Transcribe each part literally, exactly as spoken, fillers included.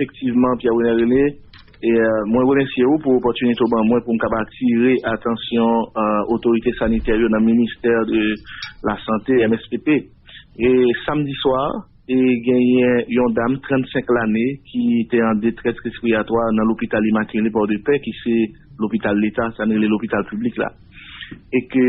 Efektivman, Pierre René René, e, euh, mwen remèsye ou pou opòtinite ou ban mwen pou m kapab atire atansyon, euh, otorite sanitè yo nan ministè de la santé, M S P P. E samdi swa, e genyen yon dam trannsenk lane ki te an detrès respiratwa nan lopital Immaculée Port-de-Paix, ki se lopital leta, sa n rele lopital piblik la. E ke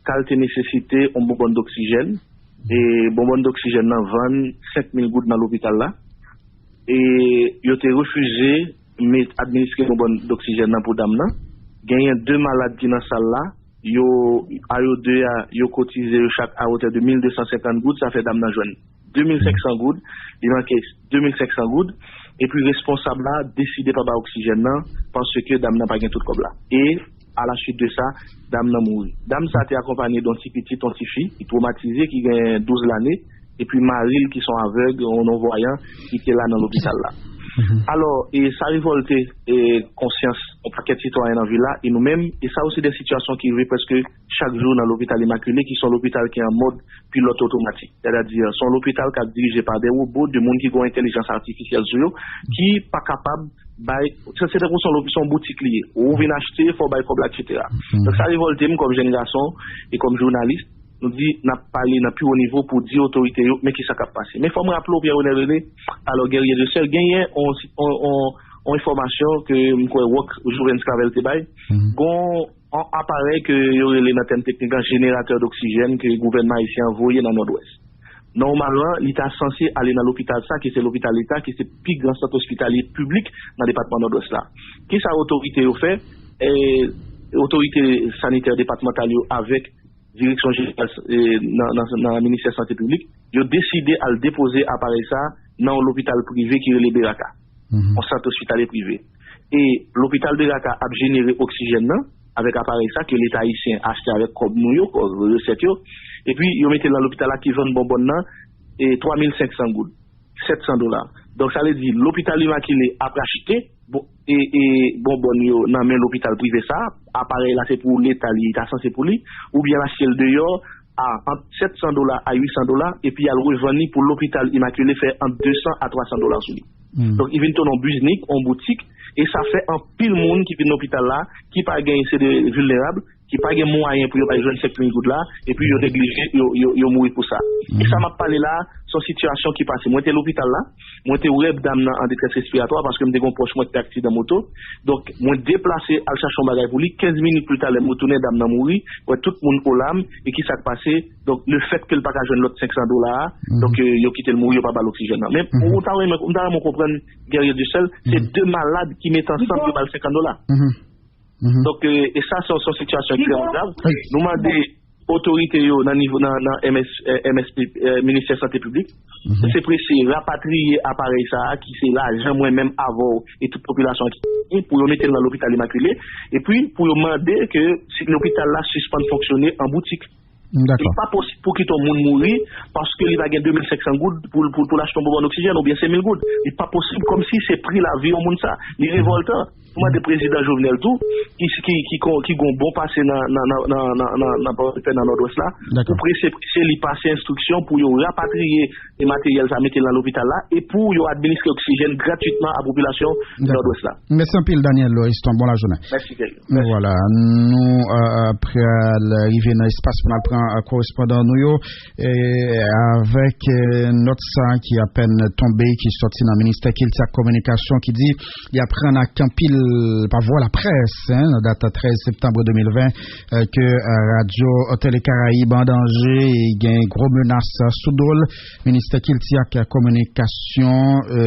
ka l te nesesite yon bonbòn doksijèn. E bonbòn doksijèn nan vann senk mil goud nan lopital la. E yo te refize met administre bonbòn doksijèn nan pou dam nan. Genyen de malad ki nan sal la. Yo, a yo de a, yo kotize yo chak a wotè de mil de san senkant goud, sa fè dam nan jwenn de mil senk san goud, li manke de mil senk san goud, epi responsab la deside pa bay oksijèn nan, paske dam nan pa gen tout kòb la. E a la suite de sa, dam nan mouri. Dam sa te akonpanye de yon ti pitit, yon ti fi, ki twomatize, ki gen douz lane, epi mari l ki se yon avèg, yon non-voyan, ki te la nan lopital la. Alò, e sa revòlte, e konsyans yon pakèt sitwayen nan vil la, e nou menm, e sa osi de sitiyasyon ki rive prèske chak jou nan lopital Imakile, ki se yon lopital ki an mòd pilòt otomatik. Sètadi, se yon lopital k ap dirije pa de wobo, de moun ki gen yon entèlijans atifisyèl sou yo, ki pa kapab bay, se, se tankou se yon lopi-, se yon boutik li ye. Ou vin achte, fò w bay kòb la, etsetera. Donk, sa revòlte m kòm jèn gason e kòm jounalis. Nou di, n ap pale nan pi wo nivo pou di otorite yo, men ki sa k ap pase. Men fò m raple w, Pierre René René, alò, Guerrier de Sèl, genyen on, on, on, on enfòmasyon ke m kwè Rock Jouvens Clavel te bay. Gon yon aparèy ke yo rele nan tèm teknik la jeneratè doksijèn ke gouvènman ayisyen an voye nan Nòdwès. Nòmalman, li ta sanse ale nan lopital sa, ki se lopital leta, ki se pi gran sant ospitalye piblik nan depatman Nòdwès la. Kisa otorite yo fè? E, otorite sanitè depatmantal yo avèk direksyon jeneral, e, nan, nan, nan ministè sante piblik, yo deside al depoze aparèy sa nan yon lopital prive ki rele Beraka, yon sant ospitalye prive. E lopital Beraka ap jenere oksijèn nan avèk aparèy sa ke leta ayisyen achte avèk kòb nou yo, kòb resèt yo, epi yo mete l nan lopital la ki vann bonbòn nan, e, twa mil senk san goud, sèt san dola. Donk, sa vle di, lopital Imakile ap achte bon, e, e, bonbòn yo nan men lopital prive sa, aparèy la se pou leta li ta sanse pou li, oubyen l achte l deyò a ant sèt san dola a uit san dola, epi y al revann li pou lopital Imakile fè ant de san a twa san dola sou li. Donk, li vin tounen yon biznis, yon boutik, e sa fè anpil moun ki vin lopital la, ki pa gen, se de vilnerab, ki pa gen mwayen pou yo bay jwenn senk mil goud la, epi yo neglije, yo, yo, yo mouri pou sa. E sa m ap pale la, se yon sitiyasyon ki pase. Mwen te lopital la, mwen te wè dam nan an detrès respiratwa paske m te gen yon pwòch mwen ki te aksidan moto. Donk, mwen deplase al chache yon bagay pou li, kenz minit pli ta, lè m retounen, dam nan mouri, wè tout moun olam, e ki sa k pase? Donk, lefètke l pa ka jwenn lòt senk san dola a, donk, e, yo kite l mouri, yo pa ba l oksijèn nan. Men, m ta renmen, m ta renmen w konprann, Guerrier de Sèl, se de malad ki met ansanm, yo ba l senkant dola. Donk, e, e sa, se yon, se yon sitiyasyon ekstrèmman grav. Nou mande otorite yo nan nivo, nan, nan M S, e, M S P, e, Ministè Sante piblik, se prese rapatriye aparèy sa a, ki se lajan mwen menm avè w e tout popilasyon an ki, pou yo mete l nan lopital Imakile, epi pou yo mande ke si lopital la sispann fonksyone an boutik. Li pa posib pou kite yon moun mouri paske li pa gen de mil senk san goud pou, pou, pou l achte yon bonbòn oksijèn oubyen senk mil goud. Li pa posib, kòmsi se pri lavi yon moun sa. Li revòltan. Nou mande prezidan Jovenel tou, ki, ki, ki, ki, ki gon bon pase nan, nan, nan, nan, nan, nan, nan, nan Pòdepè, nan Nòdwès la, pou prese, prese li pase enstriksyon pou yo rapatriye e materyèl sa, mete l nan lopital la, e pou yo administre oksijèn gratwitman a popilasyon Nòdwès la. Mèsi anpil, Daniel Loriston. Bon lajounen. Mèsi, Guerrier. Vwala, nou, e, pral rive nan espas pou n al pran, e, korespondan nou yo, e, avèk, e, nòt sa ki apèn tonbe, ki sòti nan Ministè Kilti ak Kominikasyon, ki di y aprann ak anpil pa vwa laprès, en, nan dat trèz septanm de mil ven, e, ke, e, radyo Tele Karayib an danje, e gen gwo menas sou do l. Ministè Kilti ak Kominikasyon, e,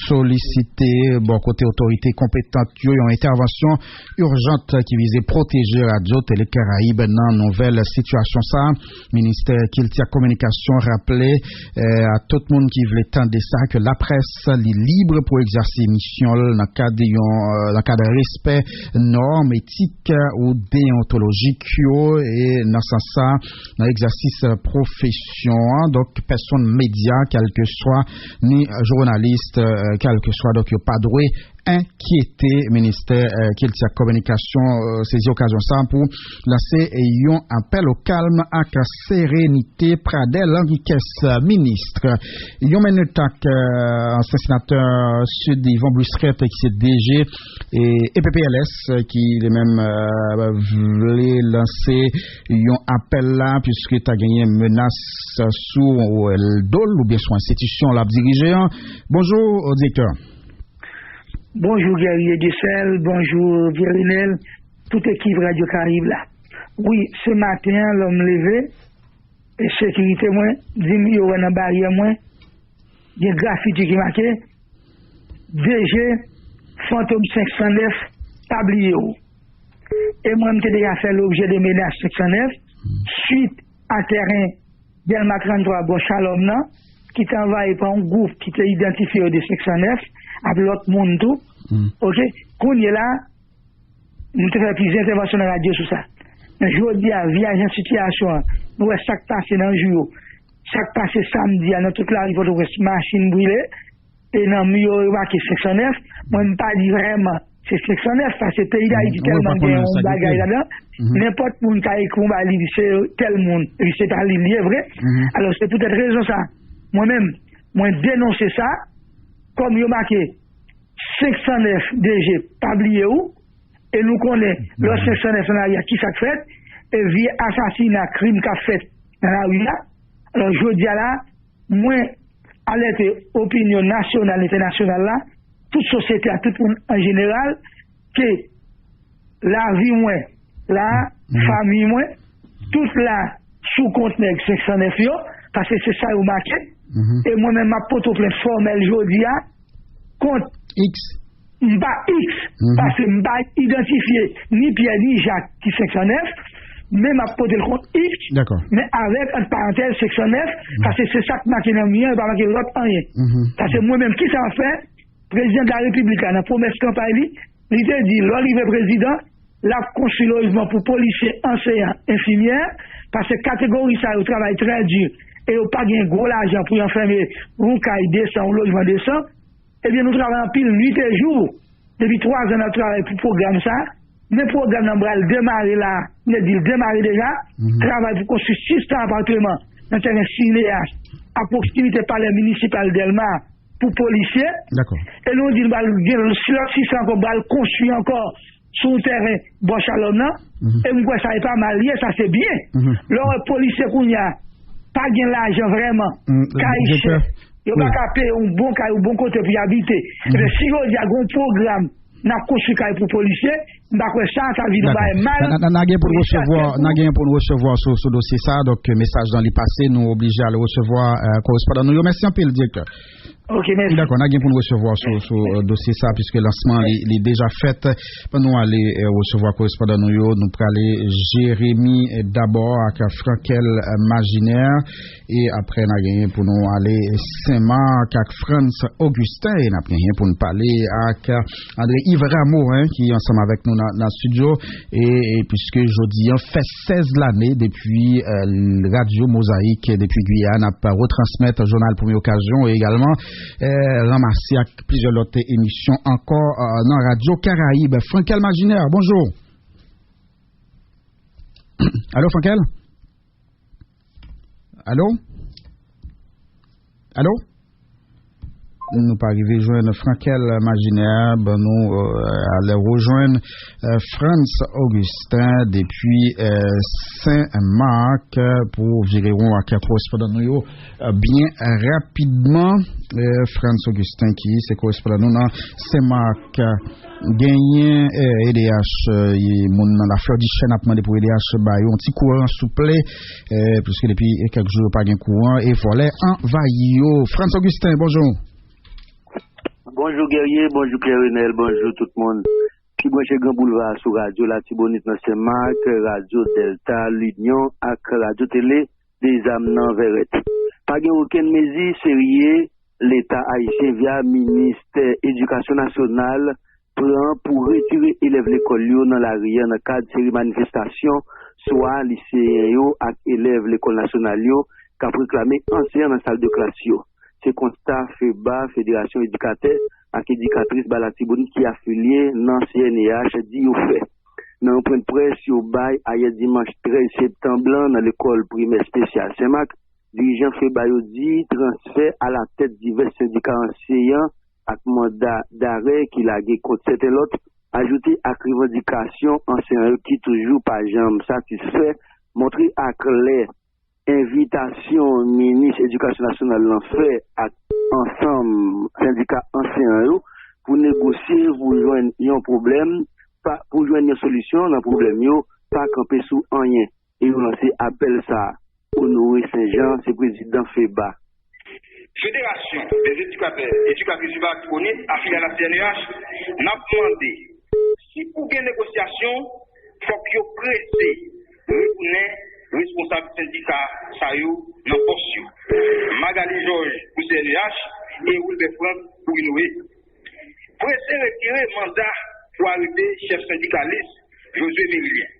solisite bò kote otorite konpetan yo yon entèvansyon ijans ki vize pwoteje radyo Tele Karayib nan nouvèl sitiyasyon sa a. Ministè Kilti ak Kominikasyon raple, e, a tout moun ki vle tande sa, ke laprès li lib pou egzèse misyon l nan kad yon, e, nan kad respè nòm etik ou deyontolojik yo, e nan sans sa, nan egzèsis, e, pwofesyon an. Donk, pèsonn medya, kèlkeswa, ni jounalis, e, kèl kèlkeswa, donk yo pa dwe enkyete. Ministè, eh, Kilti ak Kominikasyon, eh, sezi okazyon sa a pou lanse yon apèl o kalm ak serenite. Pradel Henriquez, minis. Yon minit ak, eh, ansyen senatè Sid Yvon Blusquet, ki se D G e, E P P L S, eh, ki li menm, eh, vle lanse yon apèl la, piske ta genyen menas sou, eh, do l oubyen sou enstitisyon l ap dirije an. Bonjou, eh, direktè. Bonjou, Guerrier Dussel, bonjou, Pierre Renel, tout ekip Radyo Karayib la. Wi, se maten an, lè m leve, e sekirite mwen di m yo wè nan baryè mwen, gen grafiti ki make, D G Fantom senk san nèf, pa bliye w. E mwen, m te deja fè lobjè de menas senk san nèf, swit a tèren Dèlma trannntwa bò Chalòm nan, ki te anvayi pa yon gwoup ki te idantifye yo de senk san nèf, ak lòt moun tou. Oke? Kounye la, nou te fè plizyè entèvansyon nan radyo sou sa. Men jodi a, vyajan sitiyasyon an, nou wè sa k pase nan jou yo, sa k pase samdi a nan tout lari Pòtoprens, machin brile, e nan mi yo, yo make senk san nèf, mwen, m pa di vrèman se senk san nèf, paske peyi Dayiti tèlman gen yon bagay ladan, nenpòt moun ka ekri yon bagay, li di se tèl moun, epi se pa li l ye vre. Alò, se poutèt rezon sa, mwen menm, mwen denonse sa, kòm yo make senk san nèf D G, pa bliye w, e nou konnen lè senk san nèf nan lari a, ki sa k fèt, e vye asasina, krim k ap fèt nan lari a. Alò, jodi a la, mwen alète opinyon nasyonal, entènasyonal la, tout sosyete a, tout moun an jeneral, ke lavi mwen la, fanmi mwen, tout la sou kont nèg senk san nèf yo, paske se sa yo make. E mwen menm, m ap pote plent fòmèl jodi a kont X. M pa X, paske m pa idantifye ni Pyè ni Jak ki senk san nèf, men m ap pote l kont X, men avèk, ant parantèz, senk san nèf, paske se sa k make nan mi an, yo pa make lòt anyen. Paske mwen menm, ki sa m ap fè? Prezidan de la Repiblik la, nan pwomès kanpay li, li te di, lè w rive prezidan, l ap konstwi lojman pou polisye, anseyan, enfimyè, paske kategori sa yo travay trè di, e yo pa gen gwo lajan pou yo anfèmen yon kay desan, yon lojman desan. Ebyen, nou travay anpil nwit e jou. Depi twa zan n ap travay pou pwogram sa. Men pwogram nan pral demare la, m te di l demare deja. Travay pou konstwi sis san apartman nan tèren Sineas, a pwoksimite palè minisipal Dèlma, pou polisye. E nou di n pral gen lòt sis san ankò, pral konstwi ankò sou yon tèren bò Chalòm nan. E m kwè sa e pa mal ye, sa se byen. Lè w wè polisye kounye a pa gen lajan vrèman, kay chè, yo pa ka peye yon bon kay, yon bon kote pou y abite. Ebyen, si jodi a gen yon pwogram n ap konstwi kay pou polisye, m pa kwè sa, sa vin yon bagay mal. N a gen pou n resevwa, n a gen pou n resevwa sou, sou dosye sa, donk mesaj lan li pase, nou oblije al resevwa, eh, korespondan nou yo. Mèsi anpil, direktè. Ok, mèsi. Dakò, n a gen pou n resevwa sou, sou, eh, dosye sa, piske lansman li, li deja fèt. Ban nou ale, eh, resevwa korespondan nou yo. Nou prale Jeremi, eh, dabò ak Frankel, eh, Majinè. E apre, n a genyen pou nou ale Senmak ak Frantz Augustin. E n ap genyen pou n pale ak André Yves Rameau, hein, ki ansanm avèk nou nan, nan estidyo. E, e piske jodi an fè sèz lane depi, eh, Radyo Mozayik, depi Giyàn ap retransmèt jounal Premye Okazyon e egalman, eh, ranmase ak plizyè lòt emisyon ankò, eh, nan Radyo Karayib. Frankel Majinè, bonjou. Alo, Frankel? Alo? Alo? Nou pa rive jwenn Frankel Majinè, ban nou, eh, ale rejwenn, eh, Frantz Augustin depi, eh, Sen Mak, eh, pou vire won ak korespondan nou yo, eh, byen rapidman. Eh, Frantz Augustin ki se korespondan nou nan Sen Mak. Genyen, eh, E D H, eh, moun nan Laflèdichèn ap mande pou E D H ba yo yon ti kouran, souple, eh, piske depi kèk jou yo pa gen kouran e vòlè anvayi yo. Frantz Augustin, bonjou. Bonjou Guerrier, bonjou Pierre Renel, bonjou tout moun ki branche Gran Boulva sou radyo Latibonit nan Senmak, Radyo Dèlta, Linyon ak Radyo Tele Dezam nan Vèrèt. Pa gen okenn mezi serye Leta ayisyen via Ministè Edikasyon Nasyonal pran pou retire elèv lekòl yo nan lari a nan kad seri manifestasyon swa liseyen yo ak elèv lekòl nasyonal yo k ap reklame anseyan nan sal de klas yo. Se konsta FEBA, Federasyon Edikatè ak edikatris ba Latibonit ki afilye nan C N E H di yo fè. Nan yon pwennprès yo bay ayè dimanch trèz septanm lan nan lekòl primè espesyal Senmak, dirijan FEBA yo di transfè alatèt divès sendika anseyan ak manda darè ki lage kont sèten lòt, ajoute ak revandikasyon anseyan yo ki toujou pa janm satisfè, montre aklè envitasyon minis edikasyon nasyonal lan fè ak ansanm sendika anseyan yo pou negosye pou jwenn yon pwoblèm, pa, pou jwenn yon solisyon nan pwoblèm yo, pa kanpe sou anyen. E yo lanse apèl sa a. Honoré Saint-Jean, se prezidan FEBA. Federasyon dè edikatè, edikatris Iba Latibonit, afilye a la C N E H, n ap mande, si pou gen negosyasyon, fòk yo prese retounen responsab sendika sa yo nan pòs yo. Magali Georges pou C N E H e Wilbert Franck pou Innoé. Prese retire manda pou arete chèf sendikalis Josué Mérilien.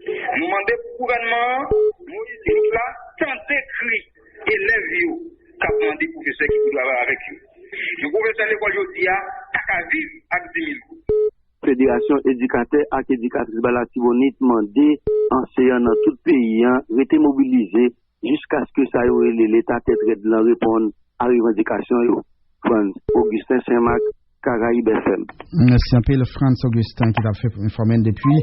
Nou mande pou gouvènman an, Moïse Philippe la, tande kri elèv yo k ap mande pwofesè ki pou travay avèk yo. Yon pwofesè lekòl jodi a pa ka viv ak di mil goud. Federasyon edikatè ak edikatris ba Latibonit mande anseyan nan tout peyi an rete mobilize jiskaske sa yo rele Leta tèt rèd lan reponn a revandikasyon yo. Frantz Augustin, Senmak, Karayib F M. Mèsi anpil, Frantz Augustin, ki t ap fè enfòme n depi,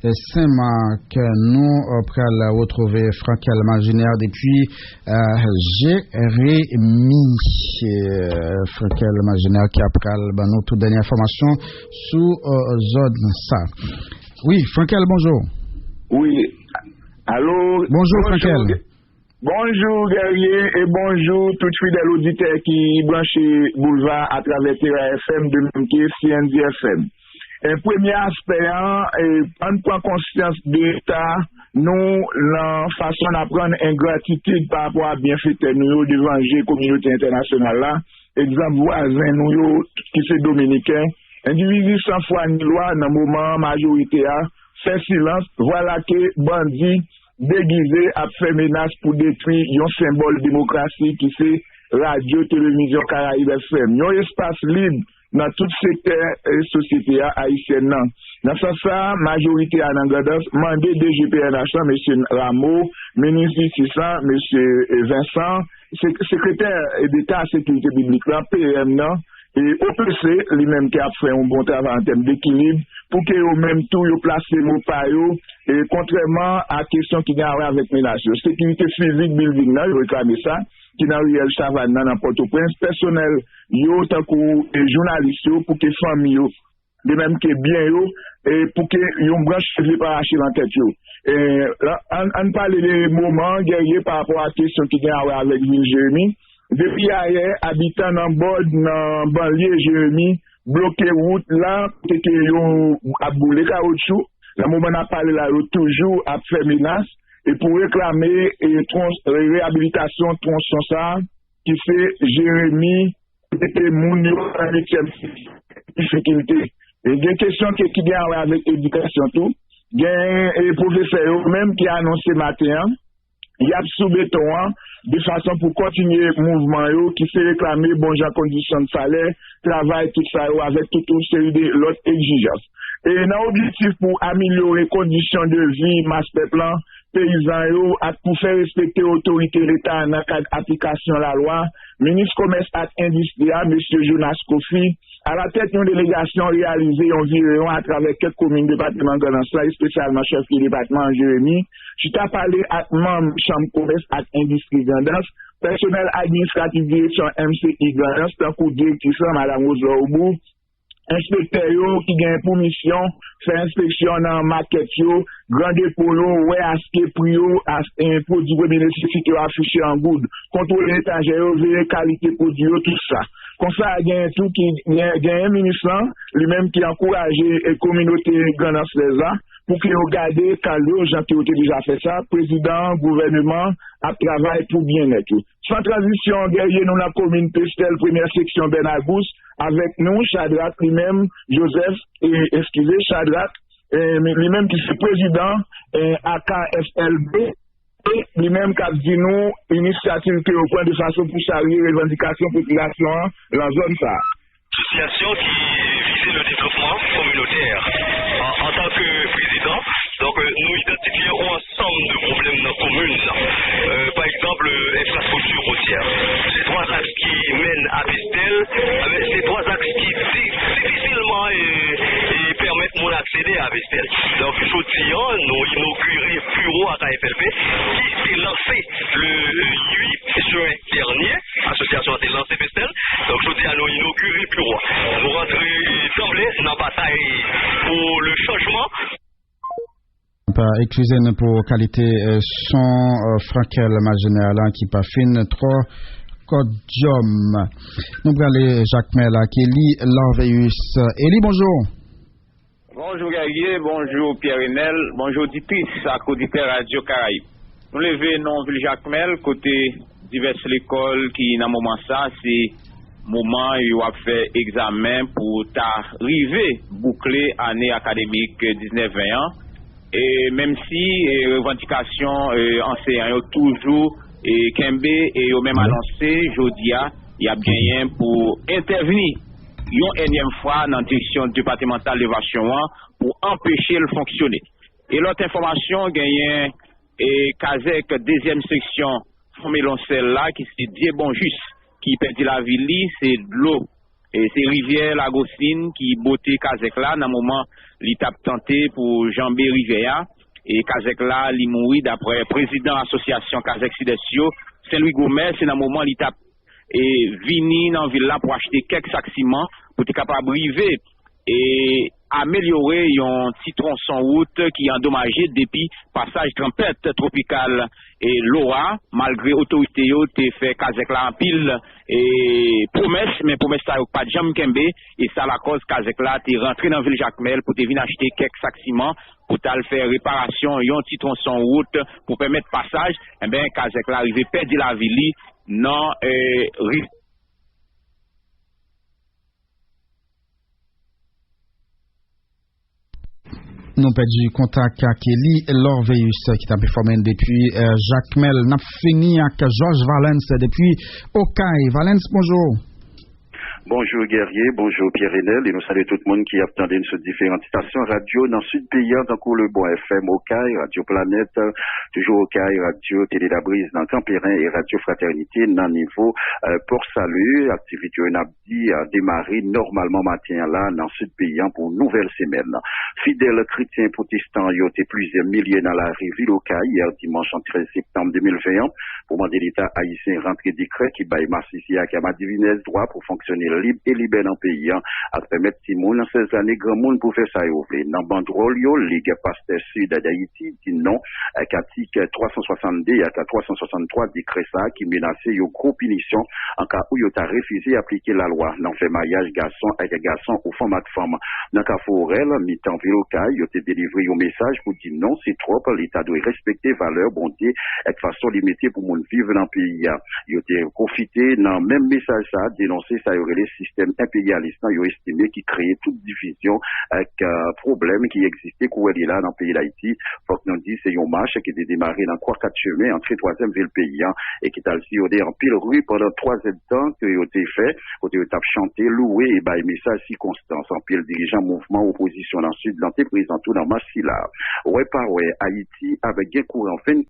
eh, Senmak. Nou, eh, pral retwouve Frankel Malgener depi, eh, Jeremi. Eh, Frankel Malgener ki ap pral ban nou tout dènye enfòmasyon sou, eh, zòn sa. Wi, Frankel, bonjou. Wi. Alo. Bonjou, Frankel. Bonjou, Guerrier, e bonjou tout fidèl oditè ki branche Boulva atravè Terra F M, de menm ke C N D F M. E premye aspè an, e, ann pran konsyans de eta nou nan fason n ap rann engratitid pa rapò a byenfetè nou yo devan je kominote entènasyonal la, egzanp vwazen nou yo ki se dominiken, endividi san fwa ni lwa nan moman an majorite a fè silans, vwala ke bandi degize ap fè menas pou detwi yon senbòl demokrasi ki se Radyo Televizyon Karayib F M, yon espas lib nan tout sektè, eh, sosyete a ayisyèn nan. Nan sans sa a, majorite a nan Grandans mande D G P N H lan, mesye Rameau, minis jistis lan, mesye, eh, Vincent, sek-, sekretè deta sekirite piblik lan, P M nan, e O P C, li menm ki ap fè yon bon travay an tèm dekilib, pou ke yo menm tou yo plase mo pa yo, e kontrèman a kesyon ki gen a wè avèk menas yo. Sekirite fizik bilding nan, yo reklame sa, ki nan riyèl Chavann nan, nan Pòtoprens, pèsonèl yo, tankou, e, jounalis yo, pou ke fanmi yo, de menm ke byen yo, e pou ke yon branch cheve pa rache nan tèt yo. E, la, ann, ann pale de moman an, Guerrier, pa rapò a kesyon ki gen a wè avèk vil Jeremi. Depi ayè, abitan nan Bòd, nan banlye Jeremi, bloke wout la, kote ke yo ap boule kawotchou. Nan moman n ap pale la, yo toujou ap fè menas. E pou reklame, e, twons-, reyabilitasyon twonson sa a, ki se Jeremi, kote ke moun yo nan ityèm difikilte. E gen kesyon ke, ki gen a wè avèk edikasyon tou. Gen, e, pwofesè yo menm ki anonse maten an, y ap sou beton an, de fason pou kontinye mouvman yo, ki se reklame bon jan kondisyon de salè, travay, tout sa yo, avèk tout yon seri de lòt egzijans. E nan objektif pou amelyore kondisyon de vi mas pèp lan, peyizan yo ak pou fè respekte otorite Leta a nan kad aplikasyon lalwa, minis komès ak endistri a, mesye Jonas Coffy, alatèt yon delegasyon, reyalize yon vireyon atravè kèk komin depatman Grandans lan, espesyalman chèflye depatman an, Jeremi, chita pale ak manm chanm komès ak endistri Grandans, pèsonèl administratif direksyon M C I Grandans, tankou direktris lan, madam Roselor Aubourg, enspektè yo ki gen pou misyon fè enspeksyon nan makèt yo, gran depo yo, wè aske pri yo, as-, e, pwodui premye nesesite yo afiche an goud, kontwole etajè yo, veye kalite pwodui yo, tout sa. Konsa, genyen tou ki gen, genyen minis lan, li menm ki ankouraje, e, kominote Grandans Lèz la, pou ke yo gade kal yo, jan ke yo te deja fè sa, prezidan, gouvèneman ap travay pou byennèt yo. San tranzisyon, Guerrier, nou nan komin Pestèl, premyè seksyon Bènagous, avèk nou, Chadrak, li menm, Joseph, e, eskize, Chadrak, e, li menm ki se prezidan, e, A K F L B, e li menm k ap di nou inisyativ ke yo pran de fason pou salye revandikasyon popilasyon an lan zòn sa a. Asosiyasyon ki vize le devlopman kominotè. An, antanke prezidan, donk, euh, nou idantifye yon ansanm de pwoblèm nan komin nan. Euh, pa egzanp, euh, enfrastrikti wotyè. Se twa zaks ki mennen a Pestèl, eh ben, se twa zaks ki di-, difisilman, euh, euh, pèmèt moun aksede a Pestèl. Donk, jodi a, nou inogire biwo a K F L P ki te lanse le uit jen dènye. Asosyasyon an te lanse Pestèl. Donk, jodi a, nou inogire biwo a. Nou rantre, euh, danble nan batay pou le chanjman. Pa, eskize nou pou kalite, euh, son, euh, Frankel Majener la ki pa fin twò kòdyòm. Nou prale Jakmèl ak Eli Lorveus. Eli, bonjou. Bonjou Guerrier, bonjou Pierre Renel, bonjou oditris ak oditè Radyo Karayib. Nou leve nan vil Jakmèl, kote divès lekòl ki nan moman sa, se moman yo ap fè egzamen pou ta rive boukle ane akademik diznèf ven an. E menm si, e, revandikasyon, e, anseyan yo toujou, e, kenbe, e yo menm anonse jodi a, y ap genyen pou entèvni yon ènyèm fwa nan direksyon depatèmantal levasyon an pou anpeche l fonksyone. E lòt enfòmasyon, genyen, e, kazèk dezyèm seksyon Fon Melonsèl la, ki se Dyebonjis, ki pèdi lavi li, se dlo, e, se rivyè Lagosin ki bote kazèk la nan moman li t ap tante pou janbe rivyè a. E kazèk la, li mouri, daprè prezidan asosyasyon kazèk Sidès yo, Sen Lwi Gomè, se nan moman li t ap, e, vini nan vil la pou achte kèk sak siman pou te kapab rive e amelyore yon ti twonson wout ki andomaje depi pasaj tranpèt twopikal, e, Laura, malgre otorite yo te fè kazèk la anpil, e, pwomès, men pwomès sa yo pa t janm kenbe, e sa lakòz kazèk la te rantre nan vil Jakmèl pou te vin achte kèk sak siman pou t al fè reparasyon yon ti twonson wout pou pèmèt pasaj, enben, kazèk la rive pèdi lavi li nan, e, ri Nou pèdi kontak ak Eli Lorveus ki t ap enfòme n depi, eh, Jakmèl. N ap fini ak Georges Valens depi Okay. Valens, bonjou. Bonjou Guerrier, bonjou Pierre Renel, e nou salye tout moun ki ap tande n sou diferan estasyon radyo nan sid peyi a, tankou Le Bon F M Okay, Radyo Planèt, toujou Okay, Radyo Tele Labriz nan Kanperen e Radyo Fratènite nan nivo, eh, Port Salut. Aktivite yo n ap di a demare nòmalman maten an la nan sid peyi an pou nouvèl semèn. Fidèl kretyen pwotestan yo te plizyè milye nan lari vil Okay yè dimanch trèz septanm de mil ven an pou mande Leta ayisyen rantre dekrè ki bay masisi ak madivinèz dwa pou fonksyone lib e libè nan peyi an ak pèmèt timoun sèz lane granmoun pou fè sa yo vle. Nan bandwòl yo, Lig Pastè Sid Dayiti di non ak atik twa san swasannde ak twa san swasanntwa dekrè sa a ki menase yon gwo pinisyon an ka ou yo ta refize aplike lalwa nan fè maryaj gason ak gason ou fanm ak fanm. Nan Kafou Orèl, mitan vil Okay, yo te delivre yon mesaj pou di non, se twòp, Leta dwe respekte valè Bondye ak fason li mete pou moun viv nan peyi a. Yo te pwofite nan menm mesaj sa a denonse sa yo rele sistèm enperyalis lan yo estime ki kreye tout divizyon ak, eh, pwoblèm ki egziste kounye a la nan peyi Dayiti. Fòk nou di se yon mach ki te demare nan Kwa Kat Chemen, antre twazyèm vil peyi an, e ki t al siyone anpil ri pandan twa zèdtan ke yo te fè, kote yo t ap chante, louwe e bay mesaj sikonstans. Anpil dirijan mouvman opozisyon nan Sid lan te prezan tou nan mach sila. Wè pa wè, Ayiti ap gen kouran